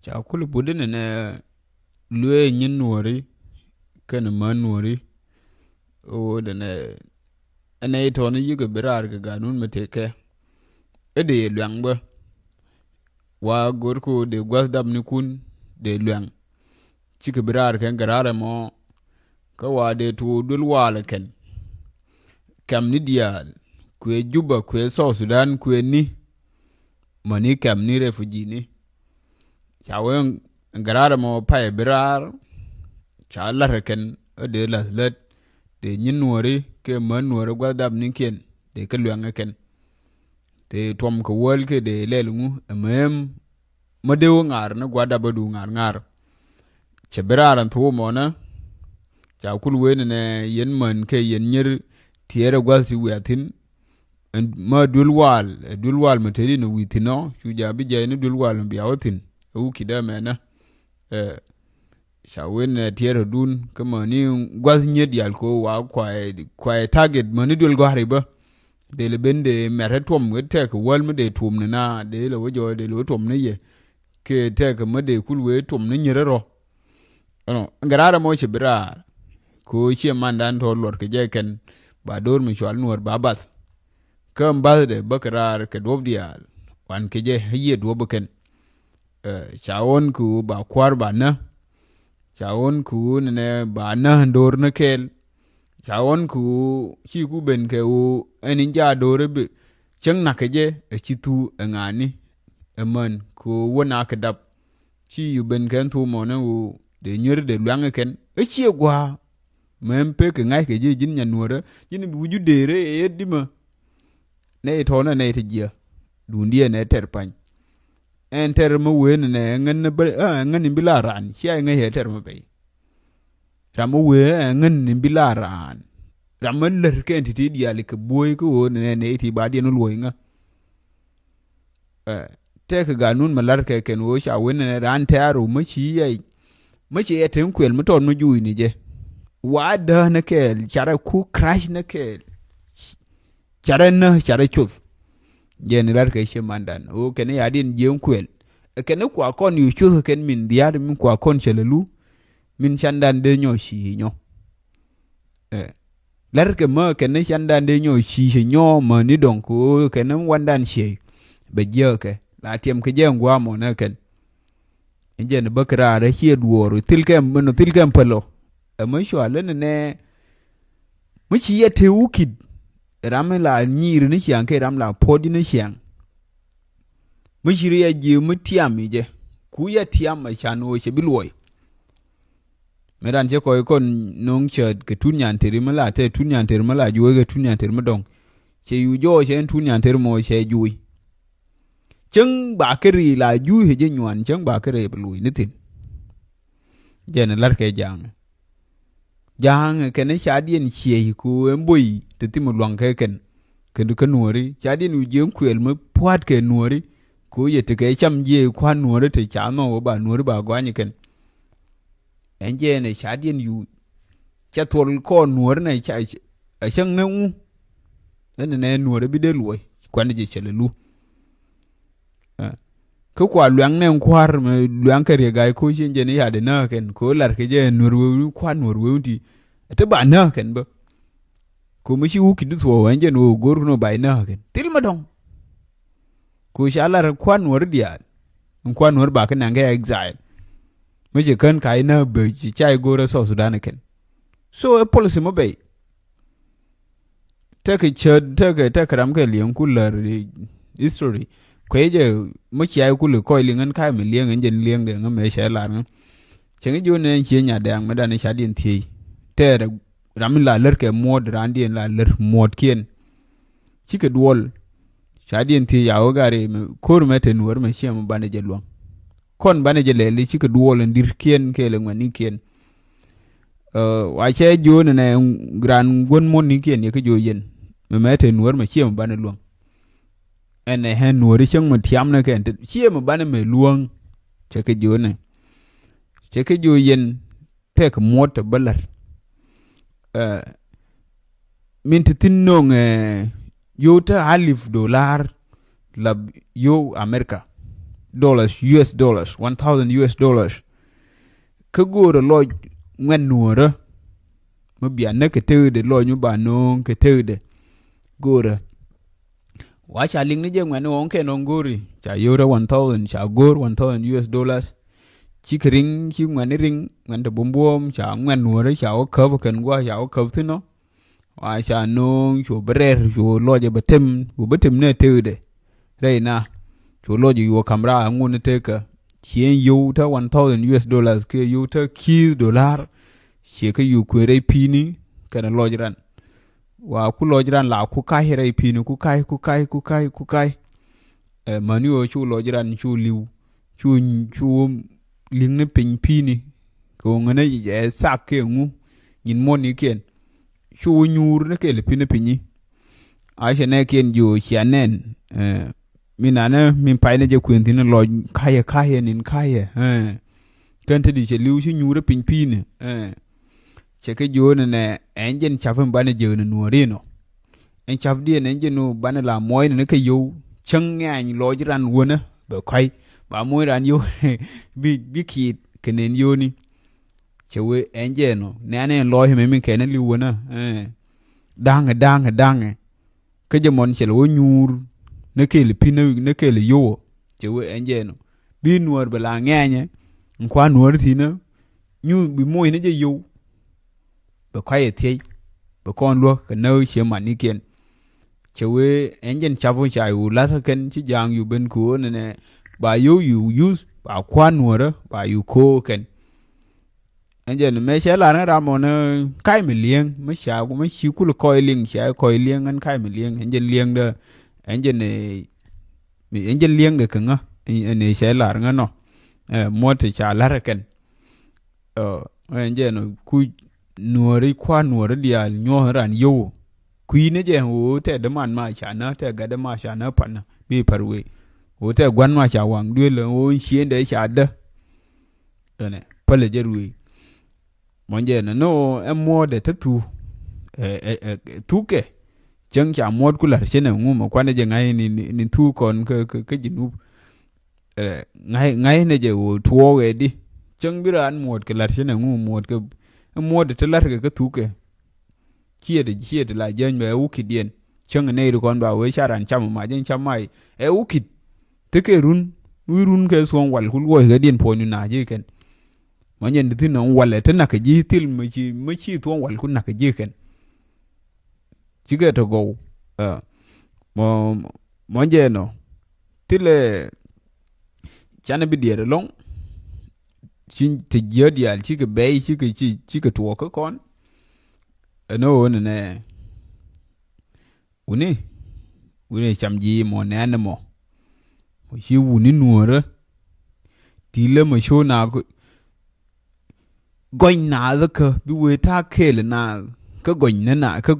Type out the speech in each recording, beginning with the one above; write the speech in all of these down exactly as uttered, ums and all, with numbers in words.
Ca kul put inɛ nɛ luee nyin nuɔri kɛn män nuɔri. Ɣöö dɛnɛ ɛnɛ itɔni yikɛ bi raar kɛ ganun mi tekɛ. Ɛ dee luɛŋ bä. Wa go̱r ko dee gua̱th dap ni kun dee luɛŋ. Cikɛ bi raar kɛ gɛ raar ɛmɔ. Kä wa dee tuur duel wal ɛ kɛn. Kɛm ni diaal kuɛ Juba kuɛ South Sudan kuɛ ni. Mäni kɛm ni refugee ni. Ca wen gɛ raar ɛmɔ pay bi raar. Ca lar ɛ kɛn ɛ dee lath lät. Dee nyin nuɔri kɛ män nuɔri gua̱th dap ni kiɛn dee kɛ luɛŋ ɛ kɛn. Tëë tuɔm kɛ wäl kɛ dee lɛl ŋu ɛmɛ ɛm. Mä dee wä ŋa̱r ni gua̱dap bä du ŋa̱r ŋa̱r. Cɛ bi raar ɛn thuɔ̱k mɔnä. Ca kul wen ɛnɛ yɛn män kɛ yɛn nyier. Tiɛɛr ɛ gua̱th ci wiathin. Ɛn mä duel wal ɛ duel wal mɛ tëëdi ni wi̱i̱ thi̱n ɔ cu ja̱ bi jɛɛc ni duel wal mɛ bia wä thi̱n. Ɛ wä ki̱dä mɛnä. Ɛ, ca wen ɛ tiɛɛr ɛ dun kä mäni gua̱th nyiet diaal ko wa kuay kuay target mäni duel gɔ̱a̱ri bä. Dee lɛ ben dee mɛt ɛ tuɔm wee tɛk wäl mi dee tuɔm ni na dee lɛ wä jɔɔc dee lɛ wä tuɔm ni yɛ. Kɛ tɛk mi dee kul wee tuɔm ni nyierɛ rɔ. Ɛnɔ gɛ raar ɛmɔ ci bi raar. Ko ciɛ mandan tɔ luɔt kɛ jɛ kɛn ba do̱r mi cual nuɔr ba bath. Kä bath dee bä kɛ raar kɛ duɔp diaal wan kɛ jɛ yiɛ duɔp kɛn. Ɛ, ca ɣɔn kɛ ɣöö ba kua̱r ba nä. Ca ɣɔn kɛ ɣöö nɛnɛ ba nä do̱r ni kɛɛl. Ca ɣɔn kɛ ɣöö ci ku ben kɛ ɣöö ɛn in ja do̱r i̱ bi cäŋ nak kɛ jɛ ɛ ci thu ɛ ŋa̱a̱ni. Ɛ män kɛ ɣöö wä nak kɛ dap. Ci yu ben kɛn thu mɔnɛ ɣöö dee nyuer dee luaŋ ɛ kɛn ɛ ciɛ gua̱a̱. Mɛ ɛn pek kɛ ŋa̱ckɛ ji̱ ji̱n nyan nuɔ̱rä ji̱n bi wi̱c ju deerä ɛ yet dimä. Nɛ itɔ̱ɔ̱nä nɛ iti jiɛ duundiɛ nɛ tɛr pany. Ɛn tɛr mä wee nɛ nɛ ŋän ni bä ɛ ŋän ni bi la raan cia ŋäc ɛ tɛr mä bɛy. Ram mä wee ɛ ŋän ni bi la raan. Ram mä lär kɛn ti̱ti̱ diaal kɛ buɔ̱ɔ̱c kä ɣöö nɛ nɛ iti ba diɛn wä luɔ̱c ŋä. Ɛ, tɛk ganun mi la̱rkɛ kɛn ɣöö ca wen ɛn raan tɛ̈ru mi ci yɛc mi ci yɛ teŋ kuɛl mi tɔt mi juuc ni jɛ. Wa dääk ni kɛɛl carɛ ku crash ni kɛɛl. Carɛ nä carɛ cuth. Jɛn la̱rkɛ ci mandan ɣöö kɛn ya diɛn jiɛŋ kuɛl. Ɛ kɛn kua kɔn yu cuth kɛn min dhiaar min kua kɔn cɛ lɛ lu. Min candan dee nyɔ ci nyɔ. Ɛ, lɛr kɛ mä kɛn ni candan dee nyɔ ci cɛ nyɔ mä ni dɔŋ kɛ ɣöö kɛn ni wandan ciey. Bɛ jiäk kɛ la tiɛm kɛ jɛ ŋuamɔ nɛ kɛn. Ɛn jɛn bä kɛ raar ɛ ciɛ duɔɔr thil kɛm bä nɔ thil kɛm pälɔ. Ɛ mä cua lä nɛ nɛ. Mä ci yɛ te wukit ram mi la nyiir ni ciaŋ kɛ ram la puɔt ni ciaŋ. Mi ci ri ya ji̱ mi tiam i̱ jɛ ku ya tiam a can ɣöö cɛ bi luɔy. Mi ran cɛ kɔc kɔn no̱o̱ŋ cäät kɛ tun nyan teri mi la tɛ tun nyan teri mi la juɔc kɛ tun nyan teri mi dɔ̱ŋ. Cɛ yu jɔɔc cɛ ɛn tun nyan teri mɔ cɛ juɔc. Cäŋ ba kɛ ri la juuc cɛ jɛ nyuan cäŋ ba kɛ ri bi luɔy ni thi̱n. Jɛn ɛ la̱rkɛ ja̱a̱ŋ. Ja̱a̱ŋ kɛn ca diɛn ciey ku ɛn boi te thim luaŋ kɛ kɛn. Kɛn kä nuɔ̱ri ca diɛn wi̱i̱ jiɛn kuɛl mi pua̱a̱t kɛ nuɔ̱ri. Ku yɛ te kɛ cam jiɛc kua̱n nuɔ̱ri te ca nhɔk wä ba nuɔ̱ri ba gɔany kɛn. Ɛn jɛɛn ɛ ca diɛn yu ca thuɔl kɔɔn nuɔ̱ri nɛ ca a cäŋ nɛ ŋu. Ɛn nɛ nuɔ̱ri bi dee luɔ̱c kuan jɛ cɛ lɛ lu. Kä kua luaŋ nɛ kua̱r mɛ luaŋ kɛ riek ga̱a̱c ko̱ cieŋ jɛ ni ya̱dɛ nääk kɛn ko̱ lar kɛ jɛ nuɔ̱r wee wuni kua̱r nuɔ̱r wee wuni ti. Ɛ te ba nääk kɛn bä. Ko̱ mi ci wuk ki di thuɔɔk ɛn jɛ ni wee go̱o̱r kɛn wee ba nääk kɛn thil mɛ dɔ̱ŋ. Ko̱ ca lar kua̱r nuɔ̱r diaal. Kua̱r nuɔ̱r ba kɛ naŋ kɛ exile. Mi cɛ kän ka inä bɛ ci ca igo̱o̱r ɛ South Sudan ikɛn. So ɛ policy mɔ bɛy. Tekɛ cät tekɛ tekɛ ram kɛ liɛŋ ku lär history. Kuɛ jɛ mi cia ikul ikɔc liŋ ɛn ka̱a̱c mi liɛŋ ɛn jɛn liɛŋ dɛ ŋä mɛ cɛ lar ŋä. Cɛ ŋä ji̱ wä nɛn cie nya dɛ̈ɛ̈ŋ mi dan i̱ ca diɛn thiec. Tɛɛrɛ ram mi la lär kɛ muɔ̱t raan diɛn la lär muɔ̱t kiɛn. Cikɛ duɔl. Ca diɛn thiec a wä gari mɛ ko̱r mɛ te nuɔ̱ɔ̱r mɛ ciɛ mɛ banɛ jɛ luäŋ. Kɔn banɛ jɛ lɛli cikɛ duɔl in dir kiɛn kɛɛl in ŋuɛni kiɛn. Wa cɛ jiö nɛ nɛ gran guän muɔ̱n ni kiɛn yɛ kä jiö yɛn mɛ mɛ te nuɔ̱ɔ̱r mɛ ciɛ mɛ banɛ luäŋ. Ɛn ɛ hɛn nuɔ̱ɔ̱ri cäŋ mɛ tiam nɛ kɛn te ciɛ mɛ banɛ mɛ luäŋ. Cɛ kɛ jiö nɛ cɛ kɛ jiö yɛn tɛk muɔ̱t tɛ bä la̱r. Min ti thi̱n no̱o̱ŋ yio̱w te alif dolar la yio̱w America. dollars, U S dollars, one thousand U S dollars. Kä go̱o̱rä lɔc ŋuɛ̈t nuɔ̱ɔ̱rä. Mi bia näk kɛ tëëkdɛ, lɔc mi ba nööŋ kɛ tëëkdɛ. Go̱o̱rä. Wa ca liŋ ni jɛ ŋuɛ̈t ni ɣɔ̱ŋ kɛn ɣɔ̱ŋ go̱o̱ri. Ca yio̱o̱rä one thousand, ca go̱o̱r one thousand U S dollars. Cikɛ riŋ, ci ŋuɛ̈t ni riŋ, ŋuɛ̈t te buɔ̱mbuɔ̱ɔ̱m, ca ŋuɛ̈t nuɔ̱ɔ̱rä, ca wä käp kɛn gua̱a̱, ca wä käp thi̱n ɔ. Wa ca nööŋ cu bi rɛr, cu lɔcɛ bɛ tem, cu bi tem ni tëëkdɛ. Rɛy na cu lɔcɛ yuɔ ka̱m raar ŋun ni tekä. Ciëŋ yio̱w te one thousand U S dollars kiɛ yio̱w te ki̱i̱th dollar. Ciɛ kä yio̱w kuëë rɛy pi̱i̱ni kɛnɛ lɔc ran. Wa ku lɔc ran la ku ka̱c rɛy pi̱i̱ni, ku ka̱c, ku ka̱c, ku ka̱c, ku ka̱c. Ɛ, mäni ɣöö cu lɔc ran cu li̱w, cu, cu li̱ŋ ni piny pi̱i̱ni. Kɛ ɣöö ŋänä jɛ thak kiɛ ŋu nyin muɔ̱tnikiɛn. Cu wä nyuur ni kɛɛl pi̱n ni pinyi. A cɛ nɛɛkiɛn jiö cia nɛn. Ɛ, mi nanä mi pay ni jɛ kuën thi̱n lɔc ka̱yɛ, ka̱yɛ nin ka̱yɛ. Ɛ, kɛn te di cɛ li̱w ci nyuur piny pi̱i̱ni. Ɛ, cɛ kɛ jiö ni nɛ ɛn jɛn cap in banɛ jɛ ni nuɔ̱ɔ̱r inɔ. Ɛn cap diɛn ɛn jɛn ni banɛ la muɔ̱ɔ̱y ni ni kɛ yio̱w. Cäŋ ŋɛ̈ny lɔc ran wänä bɛ kɔ̱c. Ba muɔ̱ɔ̱ny ran yio̱w bi, bi kiit kɛ nɛn yio̱wni. Cɛ wee ɛn jɛn ɔ nɛ̈ɛ̈n ɛn lɔc mɛ mi kɛn li̱w wänä. Ɛ, da̱ŋɛ, da̱ŋɛ, da̱ŋɛ. Kä jɛ mɔn cɛ lɛ wä nyuur ni kɛɛl pi̱n ni kɛɛl yio̱w. Cɛ wee ɛn jɛn ɔ bi nuɔ̱ɔ̱r bɛ la ŋɛ̈nyɛ. Ɛn kua̱r nuɔ̱ɔ̱r thi̱n ɔ nyuur bi muɔ̱ɔ̱ny ni jɛ yio̱w. Bɛ kɔ̱a̱c ɛ thiec, bɛ kɔn luäk kɛ näk cië manikiɛn. Cɛ wee ɛn jɛn cap wä ca yu la̱t kɛn ci ja̱a̱ŋ yu ben ko̱o̱r nɛnɛ. Ba yio̱w yu yuth, ba kua̱r nuɔ̱ɔ̱rä, ba yu ko̱o̱r kɛn. Ɛn jɛn mɛ cɛ lar ŋä ram mɔnä ka̱c mi li̱eŋ, mi ca, mi ci kul kɔc liŋ, ca kɔc li̱eŋ ɛn ka̱c mi li̱eŋ, ɛn jɛn li̱eŋdä, ɛn jɛn, ɛ, ɛn jɛn li̱eŋdä kɛ ŋä, ɛn, ɛn cɛ lar ŋä nɔ. Ɛ, muɔ̱t ti ca la̱t kɛn. Ɔ, ɛn jɛn ɔ kuc nuɔ̱ɔ̱ri kua̱r nuɔ̱ɔ̱ri diaal nyuɔ̱th ran yio̱w. Kui̱ ni jɛ ɣöö tɛ däman ma ca nä, tɛ gat däma ca nä panä bi pär wee. Ɣöö tɛ gua̱n ma ca waŋ duël ɣöö ciëndɛ ca dä. Ɛnɛ pälɛ jɛ ruëë. Mɔ jɛ nɛ ni ɣöö ɛ muɔ̱ɔ̱dɛ te thu. Ɛ, ɛ, ɛ, thukɛ. Cäŋ ca muɔ̱ɔ̱d ku la̱r cä nɛ ŋu mɛ kuanɛ jɛ ŋa̱c ni, ni, ni thuk kɔn kä, kä, kä Jinub. Ɛ, ŋa̱c, ŋa̱c nɛ jɛ ɣöö tuɔɔk ɛ di. Cäŋ bi raan muɔ̱ɔ̱t kɛ la̱r cä nɛ ŋu muɔ̱ɔ̱t kɛ, ɛ muɔ̱ɔ̱dɛ te la̱r kɛ kä thukɛ. Ciɛ ti, ciɛ ti la jäny bɛ ɛ wukitdiɛn. Cäŋ nɛy ti kɔn ba wee ca ran cam ma jɛn cam ma ɛ wukit. Tekɛ run, wi̱i̱ run kɛ thuɔ̱ŋ wal ku luɔc kɛ diɛn puɔ̱ny ni na ji̱ kɛn. Ma nyɛn ti thi̱n nɔŋ walɛ ti nak kɛ ji̱ thil mi ci, mi ci thuɔ̱ŋ wal ku nak kɛ ji̱ kɛn. Cikɛ tɔ gɔw. Ɛ, mɔ, mɔ jɛ nɔ. Thilɛ canɛ bi diɛɛr ɛlɔ̱ŋ. Ci ti jiäk diaal cikɛ bɛy, cikɛ, ci, cikɛ tuɔɔk kä kɔn. Ɛn ɣöö nɛnɛ. Wuni, wuni cam ji̱ mɔ nɛɛn mɔ. Mɔ ci wuni nuɔ̱ɔ̱rä. Ti lä mɔ co na gɔny naath kä bi wee ta̱a̱ kɛɛl naath kä gɔny ni naath kä,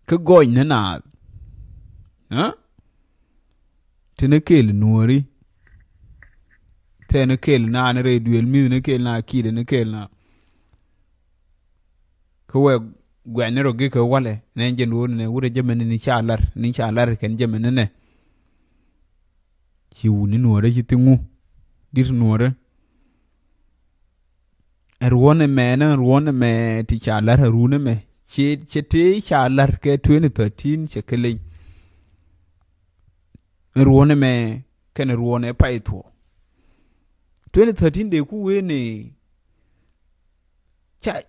kä gɔny ni naath. Ɛ? Ti ni kɛɛl nuɔ̱ɔ̱ri. Tɛ ni kɛɛl naath ni rɛy duëël mi̱th ni kɛɛl naath ki̱i̱dɛ ni kɛɛl naath. Kä wɛ guɛ̈ni rɔ gi̱ kɛ walɛ nɛ jɛn wun nɛ wurɛ jɛ mɛn ni ca lar, ni ca lar kɛn jɛ mɛn nɛ. Ci wuni nuɔrɛ ci thiŋu dit nuɔrɛ. Ɛ ruɔn ɛmɛ nɛ ruɔn ɛmɛ ti ca lar ɛ run ɛmɛ cɛ, cɛ tëë ca lar kɛ twenty thirteen cɛ kɛ leny. Ɛ ruɔn ɛmɛ kɛn ɛ ruɔn ɛ pay thuɔ. Twenty thirteen dee ku wen ni ca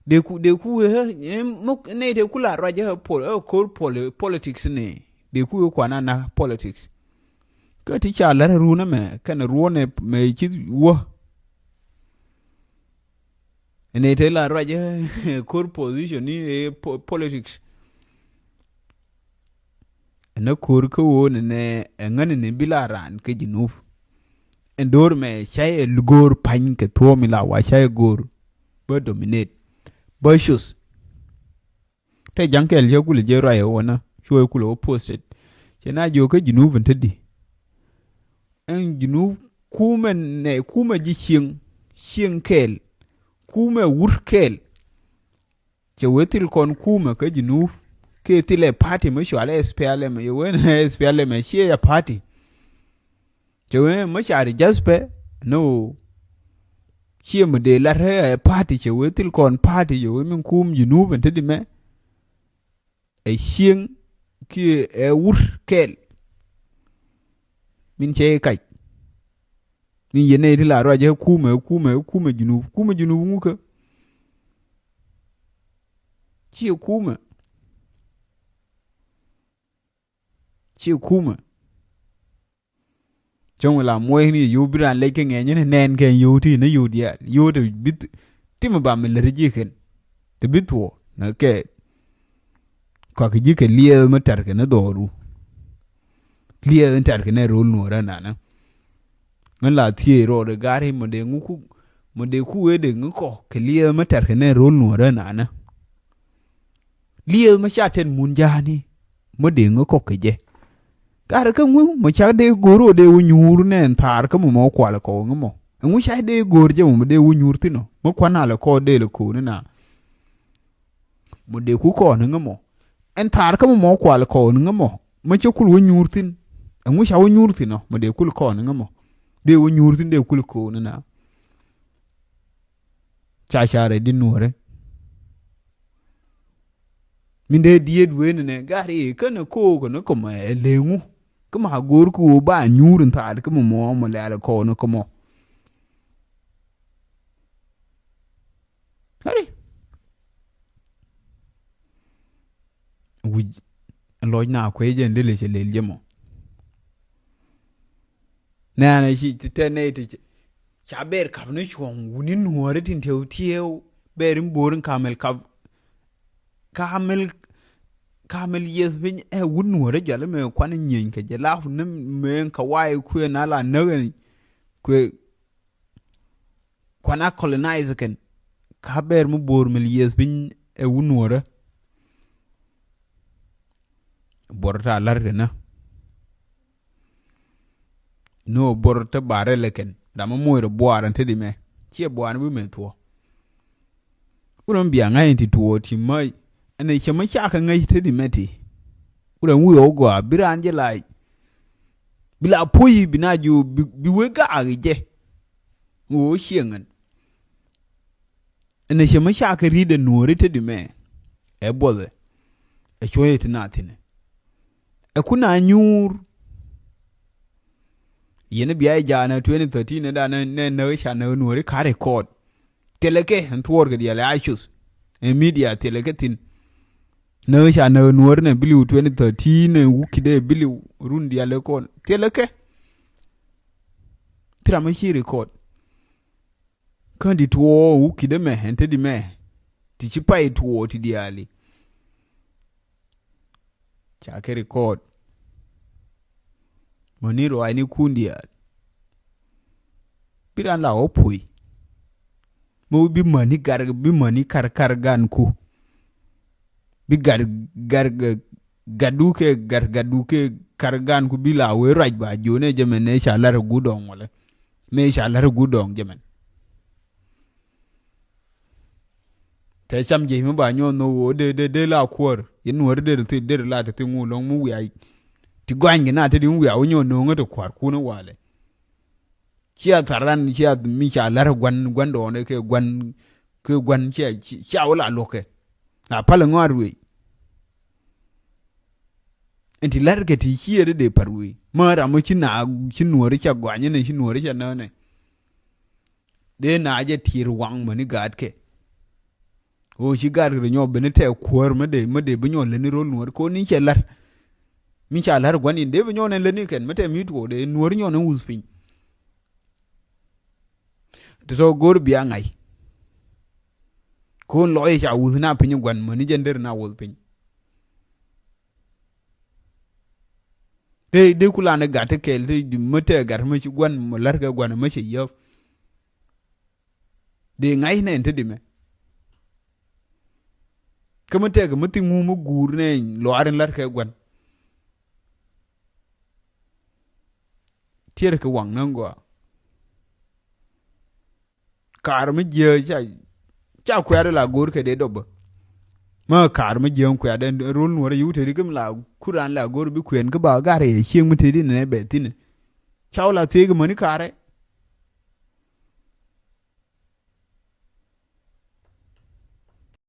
dee ku, dee ku ɛ muk nɛy tëë ku la ruac ɛ pol ɛ kor pol, politics ni dee ku ɛ kuan ana politics. Kä ti ca lar ɛ run ɛmɛ kɛn ɛ ruɔn ɛmɛ ci wä. Nɛy tëë la ruac ɛ kor position ni ɛ politics. Ɛn ɛ ko̱r kä ɣöö nɛnɛ ɛ ŋäni ni bi la raan kä Jinub. Ɛn do̱r mɛ cay ɛ go̱o̱r pa̱ny kɛ thuɔ̱ɔ̱m ila wa cay ɛ go̱o̱r bä dominate bä cuth. Tɛ ja̱ŋ kɛl cä kulɛ jɛ ruac ɛ wänä cuɔ ɛ kulɛ wä posted. Cɛ na jiök kä Jinub ɛn te di. Ɛn Jinub kumɛ nɛ kumɛ ji̱ cieŋ, cieŋ kɛɛl, kumɛ wur kɛɛl. Cɛ wee thil kɔn kumɛ kä Jinub kiɛ thilɛ party mi cual ɛ S P L M, yɛ wen S P L M ɛ ciɛ ya party. Cɛ wee mɛ cari jaspɛ ni ɣöö ciɛ mɛ dee lat ɛ party, cɛ wee thil kɔn party, cɛ wee min kum Junub ɛn te di mɛ. Ɛ cieŋ kiɛ ɛ wur kɛɛl. Min cɛ kac. Min yɛn nɛy ti la ruac ɛ kumɛ, kumɛ, kumɛ Junub, kumɛ Junub ŋukä. Ciɛ kumɛ. Ciɛ kumɛ. Cäŋ wä la muɔc ni yio̱w bi raan lɛc kɛ ŋɛny ni nɛn kɛ yio̱w ti ni yio̱w diaal. Yio̱w ti bi th-, thimɛ ba mi lät ji̱ kɛn. Ti bi thuɔɔ ni kɛ. Kɔak ji̱ kɛ liɛɛth mi tɛr kɛ ni dhɔru. Liɛɛth mi tɛr kɛ ni ro̱l nuɔrä nanä. Ŋän la thiee rɔɔdɛ gari mɔ dee ŋu ku, mɔ dee ku wee dee ŋu kɔ kɛ liɛɛth mi tɛr kɛ ni ro̱l nuɔrä nanä. Liɛɛth mi ca tɛn mun ja̱a̱ni mɔ dee ŋu kɔ kɛ jɛ. Gari kä ŋu mɔ cak dee go̱r wä dee wä nyuur nɛ ɛn thaar kä mɔ mɔ kual kɔ ŋu mɔ. Ɛŋu ca dee go̱r jɛ mɔ mɔ dee wä nyuur thin ɔ. Mɔ kuan alɛ kɔ dee lɛ ko̱n na. Mɔ dee ku kɔn ŋä mɔ. Ɛn thaar kä mɔ mɔ kual kɔn ŋä mɔ. Mɔ cɛ kul wä nyuur thin. Ɛŋu ca wä nyuur thin ɔ. Mɔ dee kul kɔn ŋä mɔ. Dee wä nyuur thin dee kul ko̱n na. Ca ca rɛ di nuɔrɛ. Min dee diet wen nɛ gari känɛ ko̱o̱k känɛ kɔmɛ leŋu. Kä ma go̱o̱r kä wä ba nyuur in thaar kä mɔ mɔ mɔ lɛl kɔn kä mɔ. Hɛri. Wi̱c lɔc na kuec jɛ in dee lec lel jɛ mɔ. Nɛnɛ ci ti tɛ nɛy ti ca ber kap ni cuɔ̱ŋ wuni nuɔ̱ɔ̱ri tin tiɛw tiɛw ber in bo̱o̱r in kamel kap. Kamel, kamel yieth piny ɛ wut nuɔ̱ɔ̱ri jɔl imɛ kuan in nyieny kɛ jɛ lap ni mɛ in kɛ way kuëë na la näk in kuëë. Kuan a colonize kɛn ka bɛr mi bo̱o̱r mi lieth piny ɛ wun nuɔrä. Buɔr ta lar kɛn na ni ɔ buɔr ta barɛ lɛ kɛn ram mi moc rɛ buar ɛn te di mɛ ciɛ buar ni bi mɛ thuɔ. Wurɛ mi bia ŋa̱c in ti tuɔɔ ti mɛ ɛn cɛ mi cakɛ ŋäc te di mɛ ti. Wurɛ mi wi̱i̱ ɔ gɔaa bi raan jɛ lac bi la puɔ̱c bi na ji̱ bi wee gaak jɛ. Ŋo̱o̱ cieŋ ɛn. Ɛn ɛ cɛ mi ca kɛ ri̱t ɛ nuɔ̱ɔ̱ri te di mɛ. Ɛ buɔthɛ. Ɛ cuɔ̱nyɛ ti na thi̱nɛ. Ɛ kun a nyuur. Yɛn bia jɛ jaanɛ twenty thirteen ɛ danɛ nɛ näk ca näk nuɔ̱ɔ̱ri ka record. Thilɛ kɛ ɛn thuɔɔr kɛ diaal ɛ a cuth. Ɛ media thilɛ kɛ thi̱n. Näk ca näk nuɔ̱ɔ̱ri nɛ biliw twenty thirteen ɛ wukit ɛ biliw run diaal ɛ kɔn. Thilɛ kɛ. Thil ram mi ci record. Kä di tuɔɔk wukit ɛmɛ ɛn te di mɛ ti ci pay tuɔɔk ti diaali. Ca kɛ record. Mäni ruaacni kun diaal. Bi ran la wä puɔ̱i. Mɛ bi mäni gar bi mäni kar kar gan ku. Bi gat gat gatdu kɛ gat gatdu kɛ kar gan ku bi la wee ruac ba jiɔnɛ jɛ mɛn nɛ ca lar ɛ gut dɔŋ wala nɛ ca lar ɛ gut dɔŋ jɛ mɛn. Tɛ cam jiec mi ba nyuɔn nhok ɣöö dee dee dee la kuäär yɛn nuɔ̱ɔ̱ri dee thil dee la te thil ŋu lɔŋ mi wiac. Ti gɔany kɛ na te di mi wiac wä nyuɔn nhok ŋä te kua̱r kun walɛ. Cia tharan cia mi ca lar guan guan dɔɔn kɛ guan kɛ guan cia cia wä la luɔkɛ. La pal ŋɔat ruëë. Ɛn ti lar kɛ ti ciɛ de de par wee ma ram ci na ci nuɔri ca guany ne ci nuɔri ca nɛnɛ. De na jɛ tier waŋ mani gaat kɛ. Ɣöö ci gat kɛ nyɔ beni tɛk kuäär mä dee mä dee bi nyɔ leni rol nuɔr ko̱n ni cɛ lar. Mi ca lar gua̱n in dee bi nyɔ nɛ leni kɛn mä tɛk mi tuɔɔk dee nuɔr nyɔ nɛ wuth piny. Ti tɔ go̱r bia ŋa̱c. Ko̱n lɔc ca wuth na piny gua̱n mäni jɛn der na wuth piny. Dee dee kulan i̱ gat ti kɛl ti mä tɛk gat mä ci gua̱n mä lar kɛ gua̱n mä cɛ yäp. Dee ŋa̱c nɛn te di mɛ. Kä mi tɛk mi thiŋ ŋu mi guur nɛn luaar in la̱t kɛ gua̱n. Tiɛɛr kɛ waŋ näŋ gɔaa. Kaar mi jiääk ca ca kuɛ̈t la go̱o̱r kɛ dee dɔpä. Mä kaar mi jiääk kuɛ̈t ɛn rol nuɔ̱ɔ̱r yiw te di kä mi la kut raan la go̱o̱r bi kuɛn kä ba gar yɛ cieŋ mi te di nɛ bɛ thi̱n. Ca wä la thiec mäni karɛ.